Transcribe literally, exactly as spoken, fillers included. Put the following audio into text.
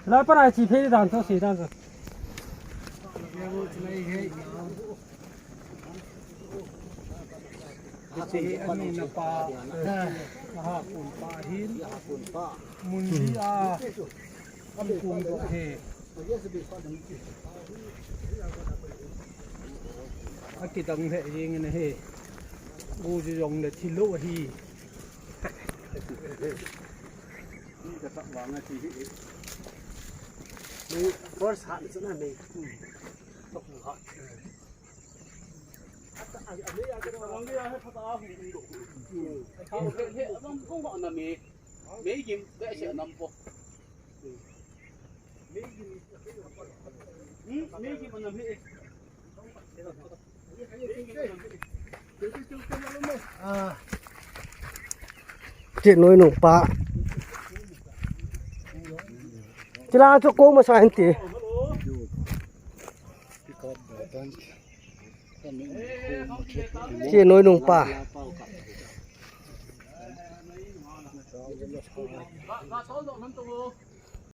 Lai panai chi phei dan to si dan to. Hiche hi anina pa, aha, kun pa hin. Mun hi a, an kun doh hi. Akidang lheh jeng in ahi. Guji jong le thilou ahi. First hat chu na nei. Che noi nung pa. Chila chu ko ma sa hin ti. Che noi nung pa.